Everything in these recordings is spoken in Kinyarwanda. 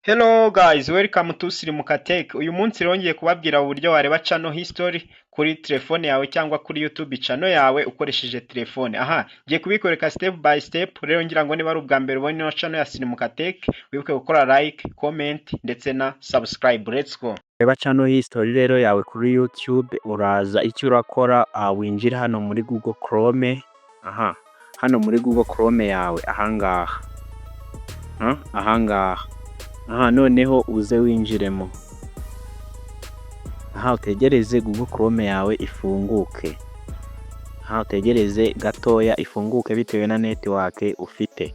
Hello guys, welcome to Sirimuka Tech. Uyu munsi rero ngiye kubabwira uburyo wareba channel history kuri telefone yawe cyangwa kuri YouTube channel yawe ukoresheje telefone. Aha, ngiye kubikoreka step by step. Rero ngira ngo niba ari ubwa mbere ubonye ino channel ya Sirimuka Tech, wibuke gukora like, comment ndetse na subscribe. Let's go. Reba channel history rero yawe kuri YouTube, uraza icyo urakora, winjira hano muri Google Chrome, aha, hano muri Google Chrome yawe ahangaha. Ahangaha. Aha noneho uze winjiremo. Aha utegereze Google Chrome yawe ifunguke. Aha utegereze gatoya ifunguke bitewe na network ufite.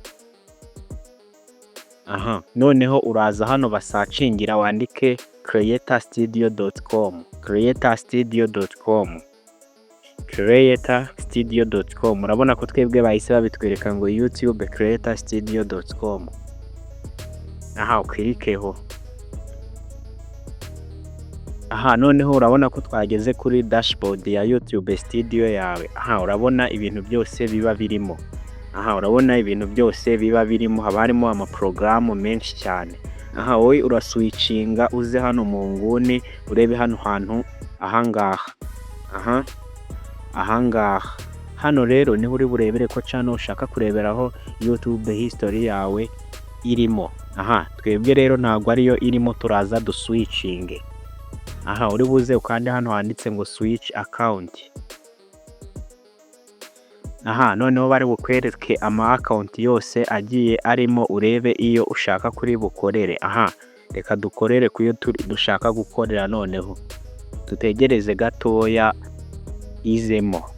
Aha noneho uraza hano basearchingira, wandike creatorstudio.com, creatorstudio.com, creatorstudio.com. Urabona ko twebwe bahise babitwereka ngo YouTube creatorstudio.com. Aha uclickeho. Aha noneho urabona ko twageze kuri dashboard ya YouTube Studio yawe. Aha urabona ibintu byose biba birimo. Aha urabona ibintu byose biba birimo, haba harimo amaporogaramu menshi cyane. Aha wowe uraswitchinga uze hano mu nguni, urebe hano hantu ahangaha. Aha, ahangaha. Hano rero niho uri burebere ko channel ushaka kureberaho YouTube history yawe irimo. Aha twebwe rero ntabwo ariyo irimo, turaza duswitchinge. Aha uri buze ukande hano handitse ngo "switch account". Aha noneho bari bukwereke ama account yose agiye arimo, urebe iyo ushaka kuri bukorere. Aha reka dukorere ku yo dushaka gukorera, noneho dutegereze gatoya izemo.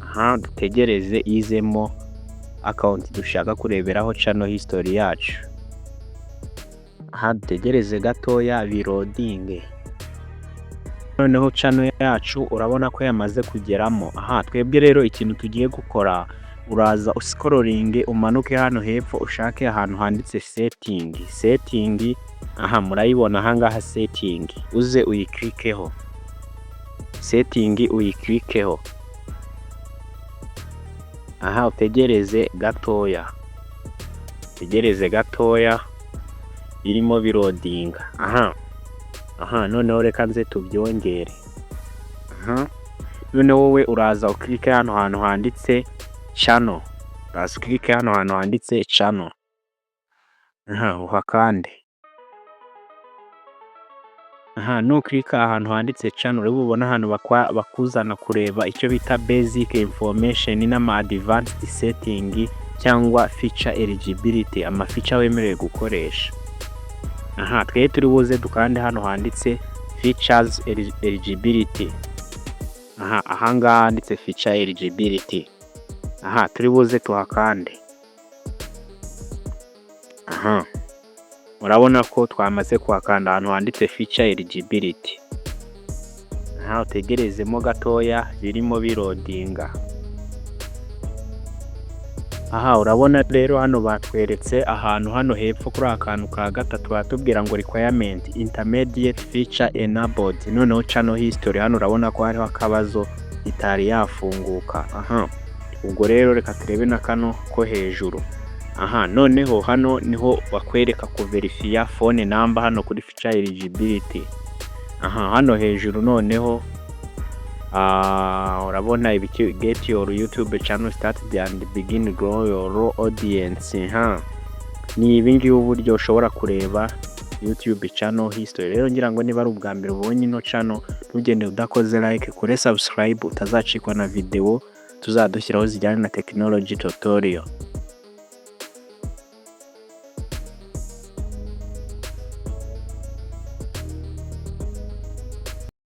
Aha dutegereze izemo account dushaka kureberaho channel history yacu. Aha dutegereze gatoya biloadinge. Noneho channel yacu urabona ko yamaze kugeramo. Aha twebwe rero ikintu tugiye gukora, uraza uscrollinge umanuke hano hepfo, ushake ahantu handitse setting. Setting, aha murayibona ahangaha setting, uze uyiclickeho. Setting uyiclickeho. Aha utegereze gatoya, utegereze gatoya birimo biloadinga. Aha noneho reka nze tubyongere. Aha noneho wowe uraza uclicke hano hantu handitse channel, uraza uclicke hano hantu handitse channel, aha uhakande. Aha nuclicka ahantu handitse channel, uri bubone ahantu bakuzana kureba icyo bita basic information n'ama advanced setting cyangwa feature eligibility, ama feature wemerewe gukoresha. Aha twe turi buze dukande hano handitse features eligibility. Aha ahangaha handitse feature eligibility. Aha turi buze tuhakande. Aha murabona ko twamaze kuhakanda ahantu handitse feature eligibility. Aha utegerezemo gatoya birimo biloadinga. Aha urabona rero hano batweretse ahantu hano hepfo kuri aka kantu ka gatatu, baratubwira ngo requirement intermediate feature enabled. Noneho channel history hano urabona ko hariho akabazo, itari yafunguka. Aha ubwo rero reka turebe na kano ko hejuru. Aha noneho hano niho bakwereka kuverifya phone number hano kuri feature eligibility. Aha hano hejuru noneho urabona ibiki, get your YouTube channel started and begin grow your audience. Ha ni ibi ngibi, uburyo ushobora kureba YouTube channel history. Rero ngira ngo niba ari ubwa mbere ubonye ino channel, ntugende udakoze like, kure subscribe, utazacikwa na video tuzadushyiraho zijyanye na technology tutorial.